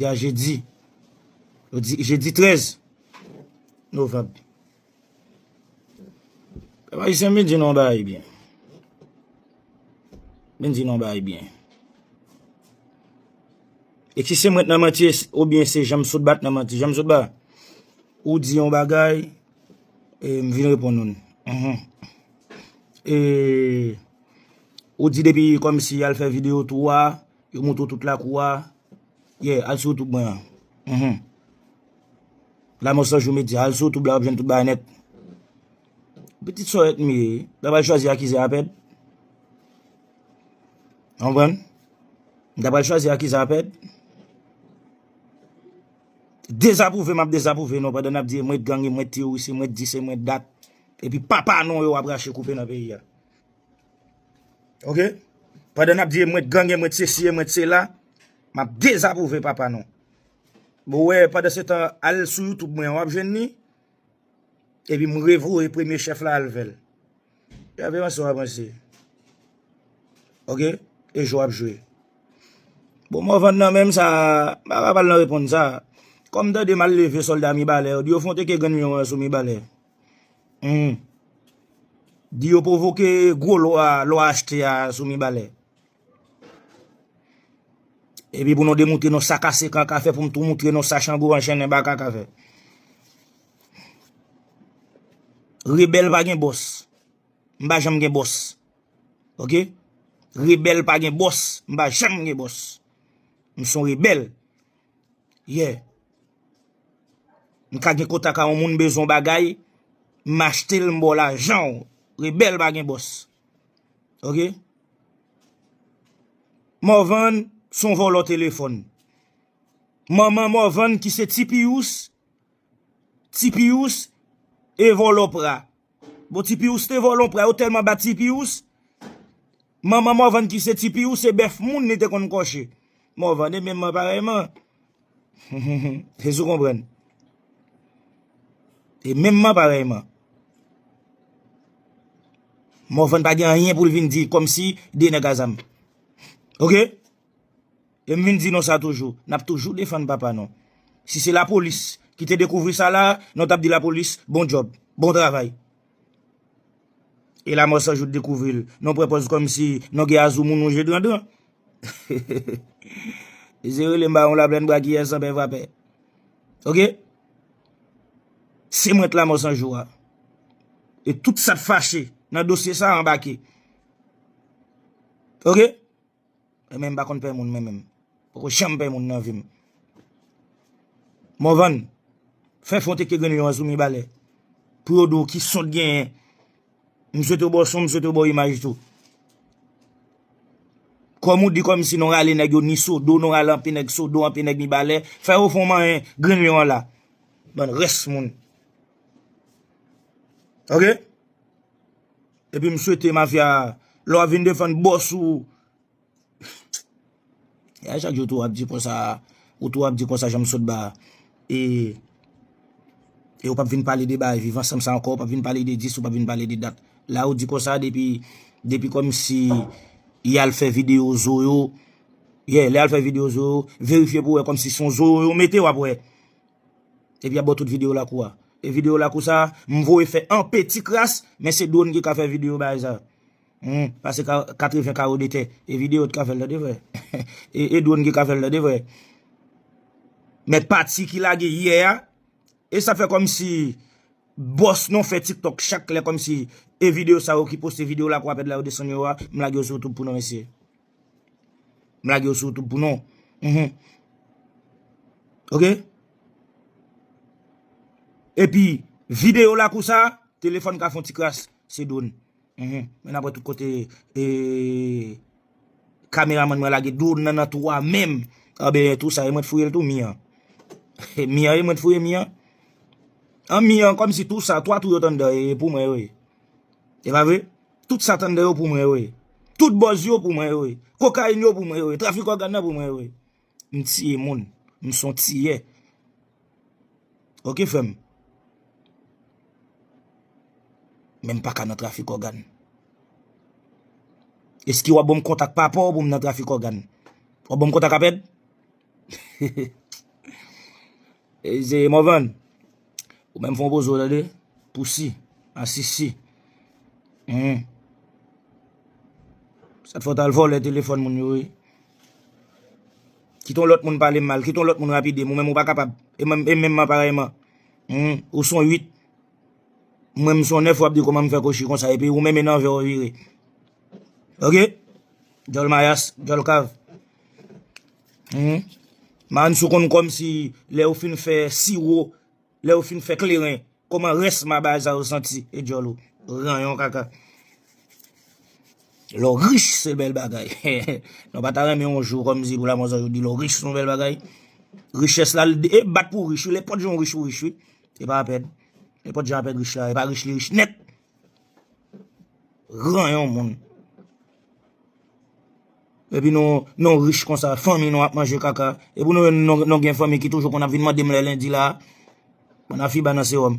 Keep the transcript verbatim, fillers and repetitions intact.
Jodi a jedi. Jodi, jedi trèz novanm. Pèp ayisyen, m vin di nou yon bagay byen. M vin di nou yon bagay byen. E si se mwen k nan manti, oubyen se Jan m sot ba k nan manti. Jan m sot ba, ou di yon bagay, e m vin reponn ou. Mhm. E ou di depi kòmsi y al fè videyo tou a, yo montre w tout lakou a, yeah, al sou YouTube mwen an. Mhm. Lamò San Jou Medya, al sou YouTube la, w ap jwenn tout bagay nèt. Pitit sòrèt m ye, m ta pral chwazi akize a pèd. Konprann? M ta pral chwazi akize a pèd. Dezapwouve, m ap dezapwouve nou pandan n ap di e mwen t gang, e mwen t teworis, e mwen t dis, e mwen t dat. Epi papa nou yo w ap rache koupe nan peyi a. Oke? Pandan n ap di e mwen t gang, e mwen t sesi, e mwen t sela, m ap dezapwouve papa nou. Bon, wè, pandan se tan, al sou YouTube mwen, w ap jwenn li. Epi m revoye premye chèf la al vè l. Epi anse w ap anse. Oke? E jwe w ap jwe. Bon, Morvan nan menm sa, m pa ka pral nan reponn sa. Kòm tande m al leve sòlda Mibalè, yo di yo fè yon teke grenn lyon an sou Mibalè. Hmm. Di yo pwovoke gwo lwa, lwa achte a sou Mibalè. Epi pou nou demontre nou sa Kasekan ka fè, pou m tou montre nou sa Chango anchennen baka ka fè. Rebèl pa gen bòs. M pa janm gen bòs. Oke? Rebèl pa gen bòs. M pa janm gen bòs. M se yon rebèl. Yeah. M ka gen kontak a yon moun bezwen yon bagay, m achte l, m ba w lajan w. Rebèl pa gen bòs. Oke? Morvan se yon vòlò telefòn. Manman Morvan ki se Ti Piyous, Ti Piyous e vòlò pra. Bon, Ti Piyous te vòlò pra, yo tèlman bat Ti Piyous. Manman Morvan ki se Ti Piyous, se bèf moun li te konn kòche. Morvan e menm man parèyman. Jezi konprann. E menm man parèyman. Morvan pa gen anyen pou l vin di kòmsi de nèg a zam. Oke? E m vin di nou sa toujou, n ap toujou defann papa nou. Si se lapolis ki te dekouvri sa la, nou t ap di lapolis, bon djòb, bon travay. E Lamò San Jou dekouvri l. Nou pran pòz kòmsi nou gen azou moun wouje drandran. Mesye rele m ba yon laplèn bra ki yè san pè vrapè. Oke? Se mwen k Lamò San Jou a. E tout sa k fache nan dosye sa a anbake. Oke? E men m pa konn pè moun, men menm. Poko janm pè moun nan vi m. Morvan, fè fon teke grenn lyon an sou Mibalè. Pou yo di w ki son t genyen. M swete w ba w son, m swete w ba w imaj tou. Kòm ou di kòmsi nou rale nèg yo ni Sodo, nou rale anpe nèg Sodo, anpe nèg Mibalè. Fè yo fè w manyen grenn lyon an la. Bann rès moun. Oke? Epi m swete mafya, lè w ap vin defann bòs ou, e a chak jou tou w ap di konsa, ou tou w ap di konsa jan m sot ba. E, e ou p ap vin pale de bagay viv ansanm sa ankò, ou p ap vin pale de dis, ou p ap vin pale de dat. La ou di konsa depi, depi kòmsi y al fè videyo zo yo. Yeah, lè y al fè videyo zo yo, verifye pou wè kòmsi se yon zo yo mete w ap wè. Epi y ap ba w tout videyo lakou a. E videyo lakou sa, m voye fè anpe ti kras, men se dwòn ki ka fè videyo bagay sa. Hmm, pase ka, katreven kawo de tè. E videyo t ka fè l tande frè. E, e dwòn ki ka fè l tande frè. Men pati ki lage yè a, e sa fè kòmsi bòs nou fè TikTok chak lè kòmsi e videyo sa yo ki poste videyo lakou a pèd la yo desann yo a, m lage yo sou YouTube pou nou mesye. M lage yo sou YouTube pou nou. Mhm. Oke? Epi, videyo lakou sa, telefòn ka fè yon ti kras, se dwòn. Mhm. Men apre tout kote, e, kameramann mwen lage dwòn nan nan twou a menm. Anben, tou sa, e mwen t fouye l tou, mi an. Mi an, e mwen t fouye mi an. An mi an, kòmsi tou sa, twa twou yo t anndan, e pou mwen yo ye. E pa vre? Tout sa t anndan yo pou mwen yo ye. Tout bòz yo pou mwen yo ye. Kokayin yo pou mwen yo ye. Trafik ògàn nan pou mwen yo ye. M tiye moun. M se yon tiyè. Oke, frè m. Men m pa ka nan trafik ògàn. Èske w ap ban m kontak papa w pou m nan trafik ògàn? W ap ban m kontak a pèd? E se Morvan. Ou menm fè yon poze w tande. Pousi. Asisi. Hmm. Sa t fè w t al vòlè telefòn moun yo, wi. Kite yon lòt moun pale m mal, kite yon lòt moun rapide m, ou menm ou pa kapab. E menm, e menm man parèyman. Hmm. Ou se yon uit. Mwen m se yon nèf, w ap di kòman m fè kochi konsa, epi ou menm e nan vè w vire. Ok? Djòl mayas, djòl kav. Hmm. Marenn sou konn kòmsi lè ou fin fè siwo, lè ou fin fè kleren, kòman rès maba sa yo santi, e djòl ou. Ranyon kaka. Lè w rich, se bèl bagay. Nou pa ta renmen yon jou kòmsi pou la mò sa yo di lè w rich se yon bèl bagay. Richès la, l e bat pou rich, wi. Nenpòt jan w rich, ou rich, wi. E pa apèd. Nenpòt jan apèd rich la, e pa rich, li rich nèt. Ranyon moun. Epi nou, nou rich konsa, fanmi nou ap manje kaka. Epi nou, nou, nou gen fanmi ki toujou konn ap vin mande m lè lendi la. Bann afiba nan sewòm.